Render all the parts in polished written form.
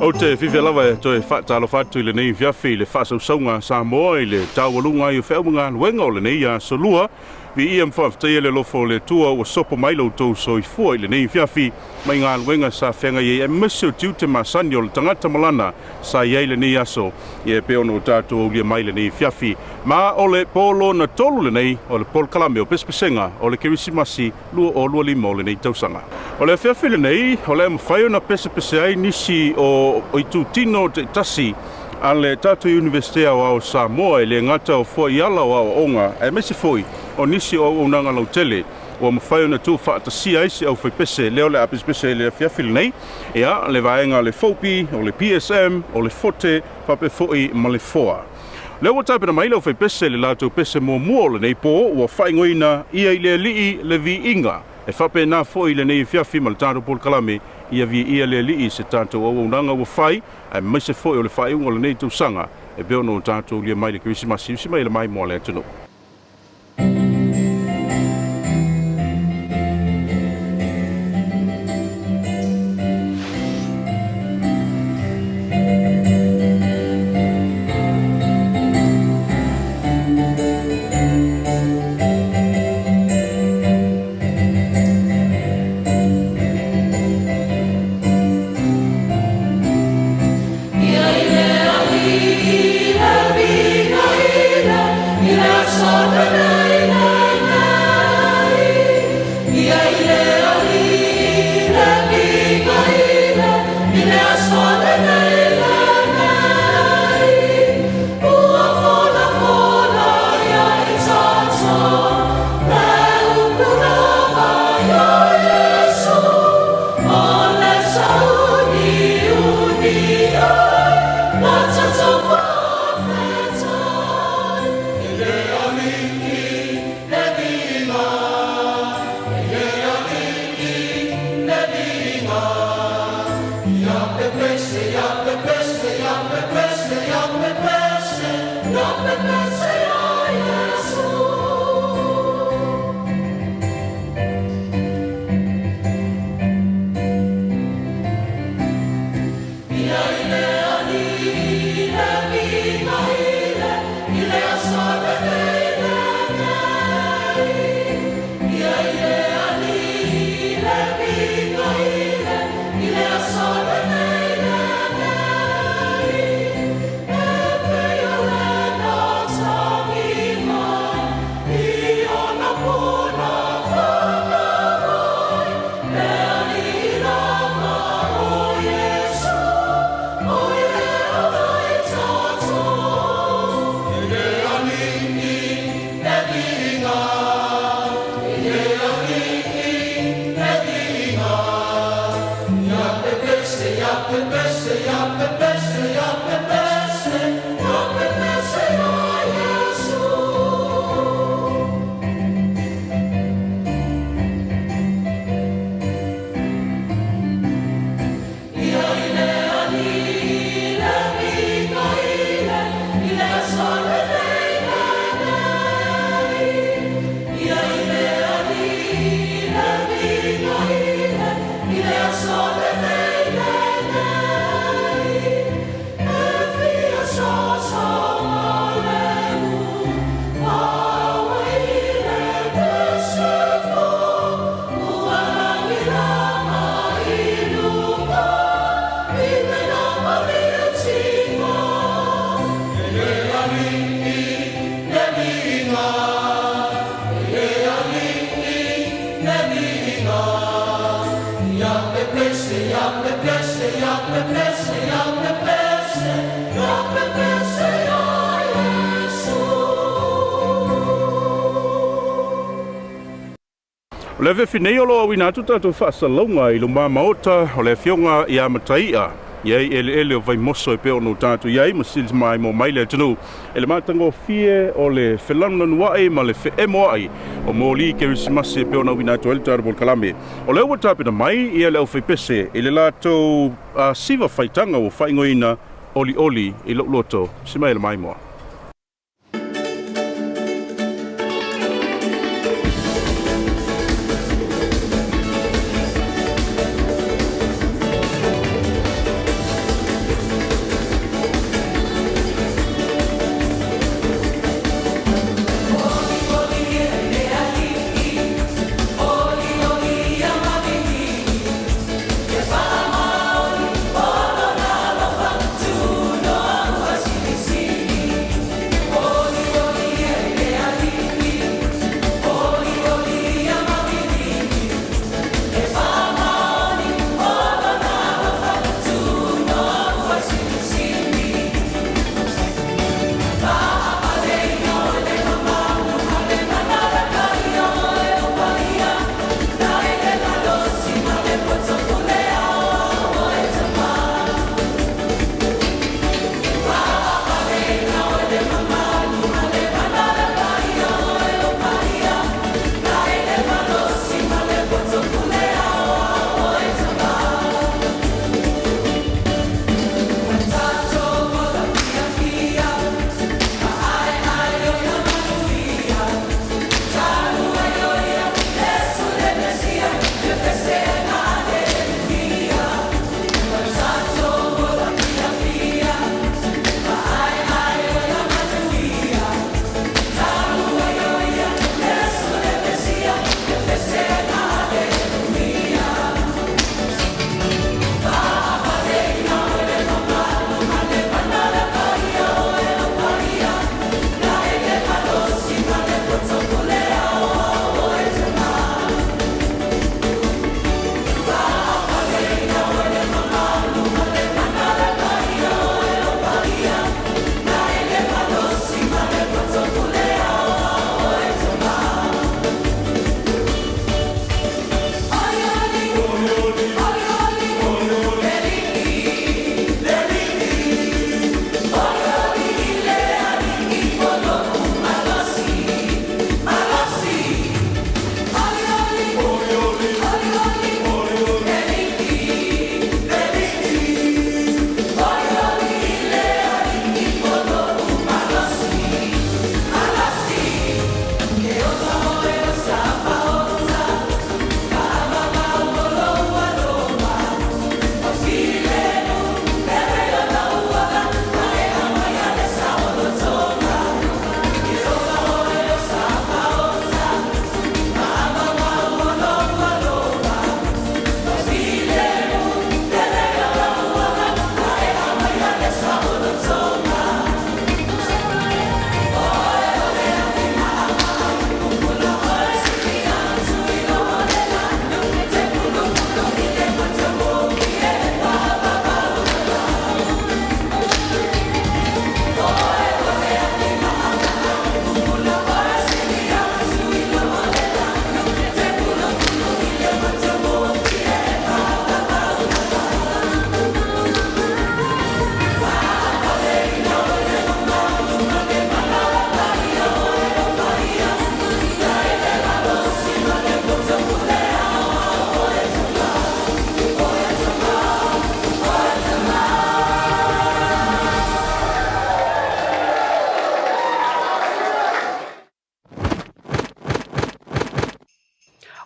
Ou te fiafia lava e toe faatalofa atu i lenei afiafi i le faasausauga a Samoa i le taualuga ai o feau ma galuega o lenei aso lua. Viia ma faafetaia le alofa o le Atua ua sopo mai lo outou soifua i lenei afiafi mai galuega sa feagai ai aemaise o tiute masani o le tagata malana sa i ai lenei aso ia e pei ona o tatou aulia mai lenei afiafi. Ma o le po lona tolu lenei o le polokalame o Pesepesega o le Kerisimasi 2025 o lenei tausaga. O le afiafi lenei, o le a mafai ona pesepese ai nisi o itutino taitasi a le tatou Iunivesite Aoao o Samoa e le gata o fuaiala o aoaoga aemaise foi o nisi o auaunaga lautele ua mafai ona tuufaatasia ai se aufaipese lea o le a pesepese i le afiafi lenei, ia le vaega o le FOPE, o le PSM, o le FOTE, faapea foi ma le FOA. Lea ua tapena mai le aufaipese i le latou pese muamua o lenei po ua faaigoaina ia i le Alii le Viiga. E faapena foi i lenei afiafi ma le tatou polokalame ia viia le Alii i se tatou auaunaga ua fai aemaise foi o le faaiuga o lenei tausaga e pei ona o tatou aulia mai le Kerisimasi usi mai le maimoa le atunuu. O le afiafi nei o lo o auina atu tatou faasalalauga i luma maota o le afioga ia Mataia i ai eleele o Vaimoso e pei ona o tatou i ai ma silamaimoa mai le atunuu e le matagofie o le felanuanuai ma le feemoai o moli Kerisimasi e pei ona auina atu ai le tatou polokalame. O lea ua tapena mai ia le aufaipese i le latou siva faitaga ua faaigoaina Olioli i lou loto si mai le maimoa.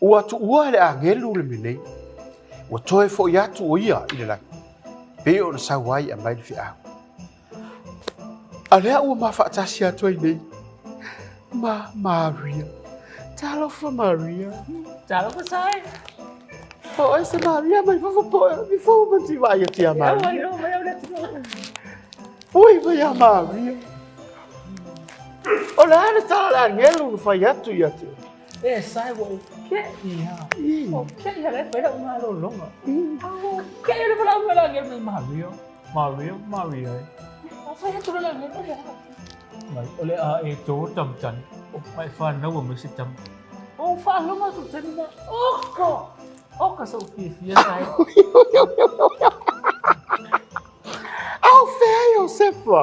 Ua tuua le agelu le mea nei, ua toe foʻi atu o ia i le lagi, pei ona sau ai aumai le feau. A lea ua ma faatasi atu ai nei ma Maria. Talofa Maria. Talofa sai. Po oe se Maria mai fafo po oe mi fo ma ti vai atu ia Maria. Ui mai ia Maria. O le a le tala le agelu na fai atu ia te. E sai ua ou keʻi a. Ua keʻi a le fai lau malologa. A ua keʻi le valaau mai le agelu mai Maria. Maria, Maria e. A fai atu le agelu o le a. Mai o le a e tō tamatani. O mai whānaua mai se tama. O whaaloga atu tani na. Oka! Oka sa fiafia sai. Au fea Iosefa.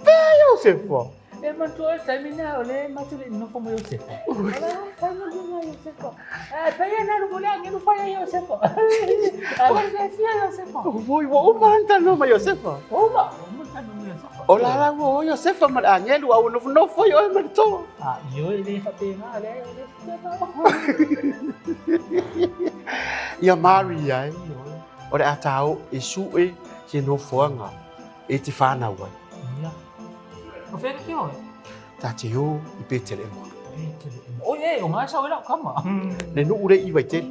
Fea Iosefa. E manatua le taimi na o le matou le nofo ma Iosefa. O le fai mo luma Iosefa. E pei e nalu mo le agelu fai ai Iosefa. E wale fiafia Iosefa. Oi, ua uma ona talanoa ma Iosefa. Uma, uma talanoa ma Iosefa. O la la ua o Iosefa ma le agelu a ua nofonofo ai oe ma le toa. A ioe le faapena le o le Ia Maria e, o le a tāo e suʻe se nofoaga e te whanau ai. Ia. O whea ki oe? Tā te o i Petelema. Petelema. Oi e, o ngai sao e lau kama. Le nuu le i Vaitele.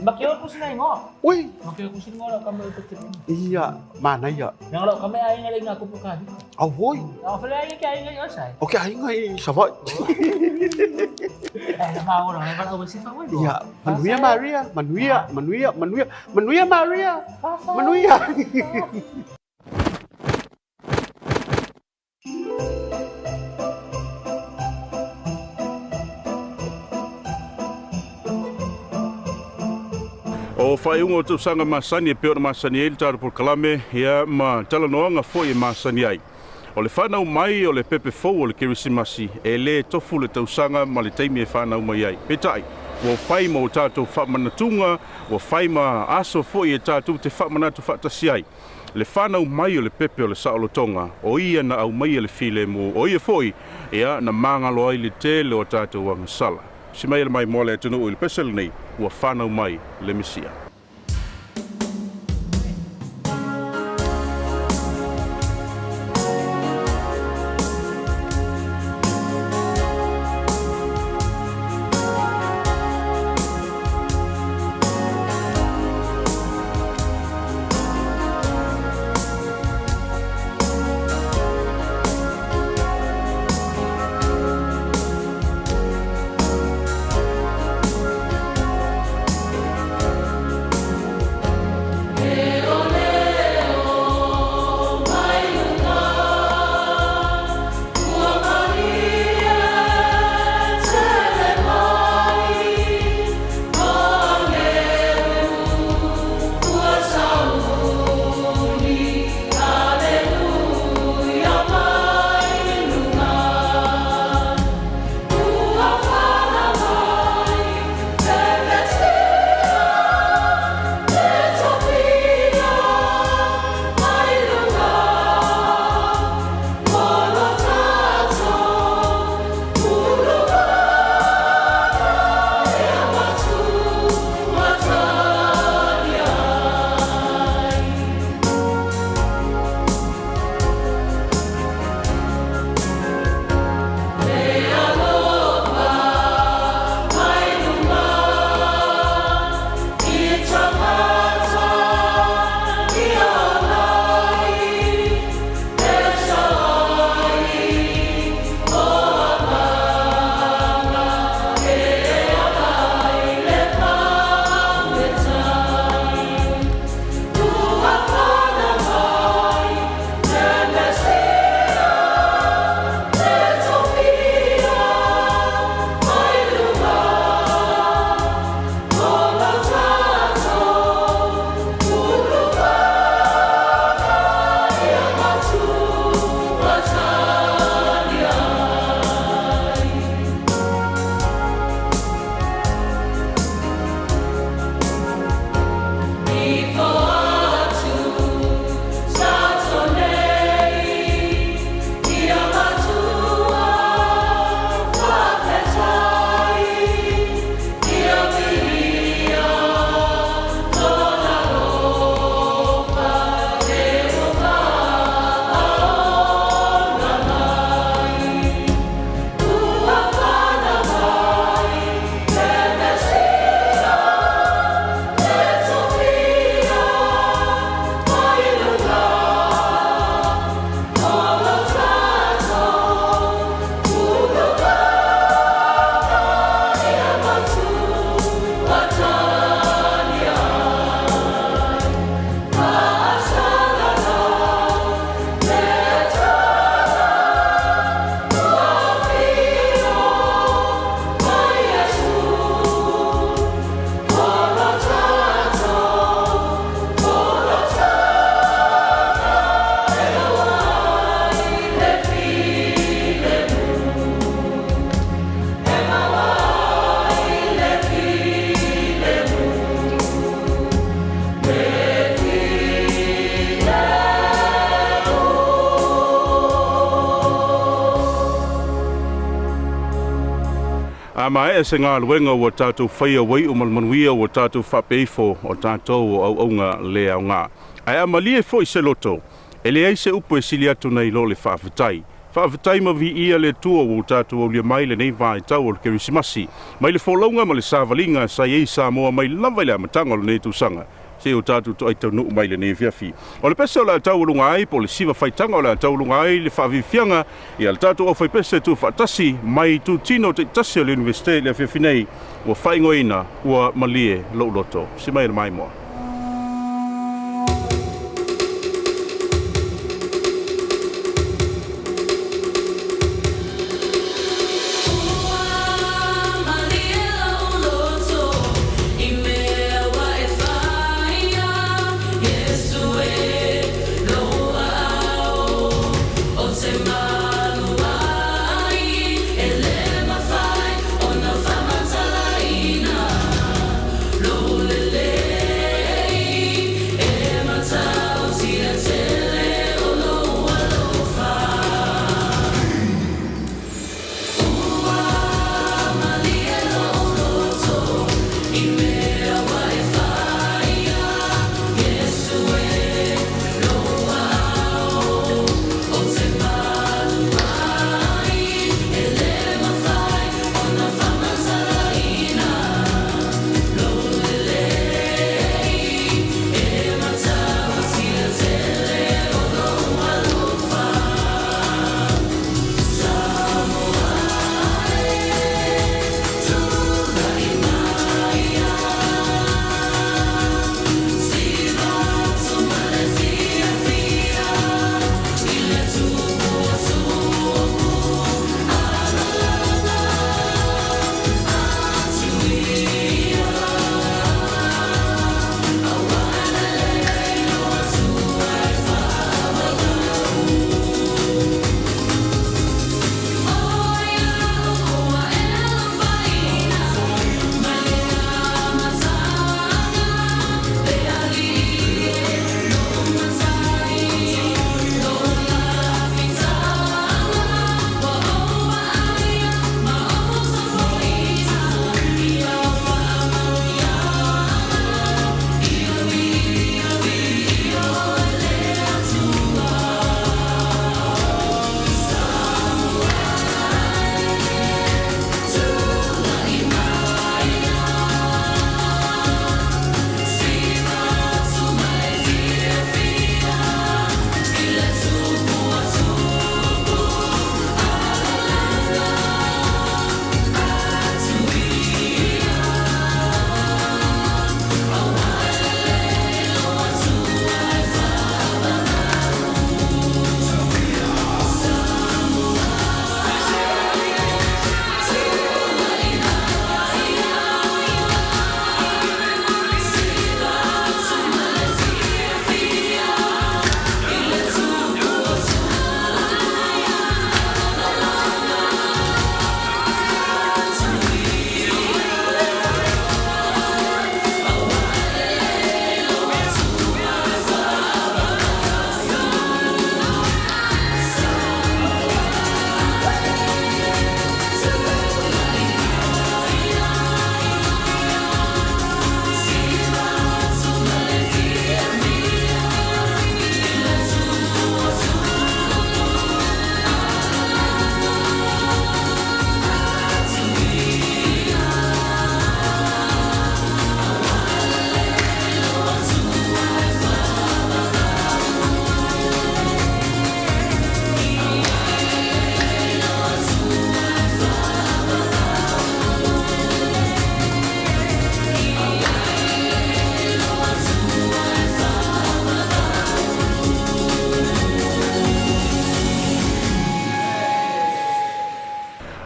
Ma ke o kusina ingoa. Ui. Ma ke o kusina ingoa lau kama i Petelema. Ia, manaia. Nanga lau kama e aiga le inga kupu ka hika. Au hoi. Au whale aiga ke aiga i osai. O ke aiga i Savaii. E la maora, le wala ua sifa oi. Ia, manuia Maria, manuia, manuia, manuia, manuia Maria, manuia. O faaiuga o tausaga masani e pei ona masani ai le tatou polokalame, ia ma talanoaga foi e masani ai. O le fanau mai o le pepe fou o le Kerisimasi, e lē tofu le tausaga ma le taimi e fanau mai ai. Peitai, ua fai ma o tatou faamanatuga, ua fai ma aso foi e tatou te faamanatu faatasi ai. Le fanau mai o le pepe o le saolotoga, o ia na aumaia le filemu, o ia foi, ia, na magalo ai le tele o tatou agasala. Si mai le maimoa le atunuu i le pese lenei, ua fanau mai le Mesia. A maea se galuega ua tatou faia ua iu ma le manuia ua tatou faapea ifo o tatou o auauna le aoga. Ae a malie foi se loto, e leai se upu e sili atu nai lo le faafetai. Faafetai ma viia le Atua ua tatou aulia mai lenei vaitau o le Kerisimasi, mai le folauga ma le savaliga sa i ai Samoa mai lava i le amataga o lenei tausaga, seia o tatou toai taunuu mai lenei afiafi. O le pese o le a taualuga ai, po o le siva faitaga o le a taualuga ai le faafiafiaga ia le tatou aufaipese tuufaatasi mai itutino taitasi o le Iunivesite i le afiafi nei, ua faaigoaina ua malie lou loto. Si mai le maimoa.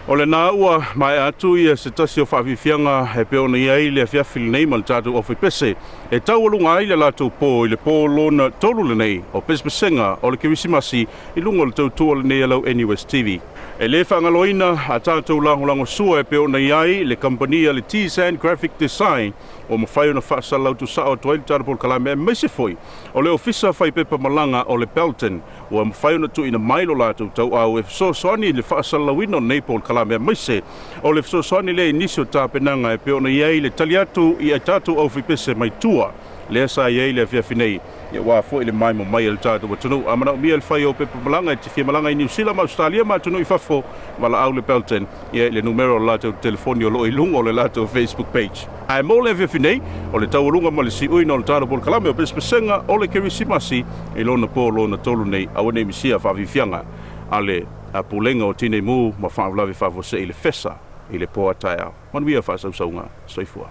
O lena ua maea atu ia se tasi o faafiafiaga e pei ona i ai le afiafi lenei ma le tatou aufaipese e taualuga ai le latou po i le po lona tolu lenei o pesepesega o le Kerisimasi i luga o le tautua lenei a lau NUS TV. E lē faagaloina a tatou lagolagosua e pei ona i ai le kamupani a le T-Sand Graphic Design ua mafai ona faasalalau tuusao atu ai le tatou polokalame aemaise foi o le Ofisa Faipepa Malaga o le Belton ua mafai ona tuuina mai lo latou tauau e fesoasoani i le faasalalauina o lenei polokalame aemaise o le fesoasoani lea i nisi o tapenaga e pei ona i ai le tali atu i a tatou aufaipese mai tua lea sa i ai le afiafi nei aua foi le maimoa mai a le tatou atunuu. A manaomia le fai o pepa malaga e te fia malaga i Niu Sila ma Ausetalia ma atunuu i fafo, valaau le Belton i le numera o le latou telefoni o lo o i luga o le latou Facebook page. Ae mo le afiafi nei, o le taualuga ma le siuina o le tatou polokalame o Pesepesega o le Kerisimasi i lona po lona tolu nei, aua ne i misia faafiafiaga a le Pulega o Tinei Mu ma Faalavelave Faafuasei i le Fesa i le po a taeao. Manuia faasausauga. Soifua.